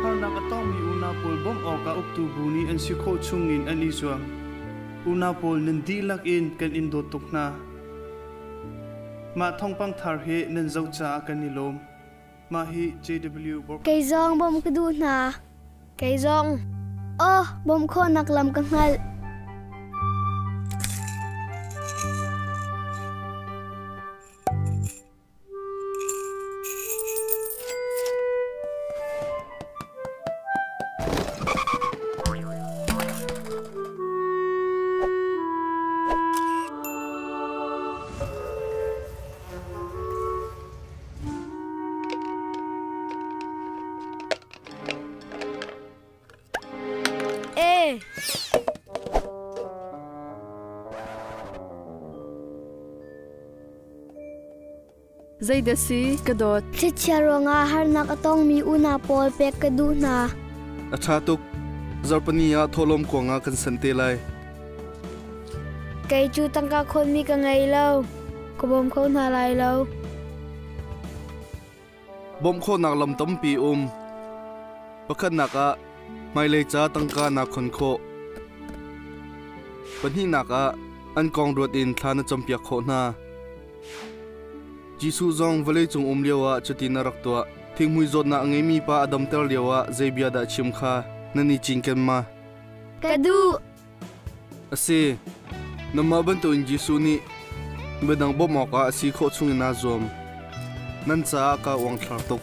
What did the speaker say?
Harnak a tongmi unau pawl bawmh awkah uktu bu nih an si khawh chungin an i zuam. Unau pawl nan dihlak in kan in dawt tuk hna. Mah thawngpang thar hi nan zoh caah kan i lawm. Mah hi JW Broadcasting Kei zong bawmh ka duh hna. Kei zong. Aw, bawmh khawhnak lam ka hngalh. E. Zeidah si ka dawt? Thlichia ruangah harnak a tongmi unau pawl pek ka duh hna. A ṭha tuk. Zarhpini ah thawhlawm kuang ah kan sanh te lai. Kei cu tangka khawnmi ka ngei lo. Ka bawm kho hna lai lo. Bawmh khawhnak lam tampi um. Pakhatnak ah hmailei ca tangka naa khon khawh. Pahnihnak ah an kong ruat in thla na campiak khawh hna. Jesuh zong vawleicung um lioah cutin a rak tuah. Thinghmui zawtnak a ngeimi pa a damter lioah zei bia dah chim kha nan i cinken ma? Ka duh. A si. Nangmah bantukin Jesuh nih midang bawmh awkah a si khawh chungin aa zuam. Nan caah kaa uangthlar tuk.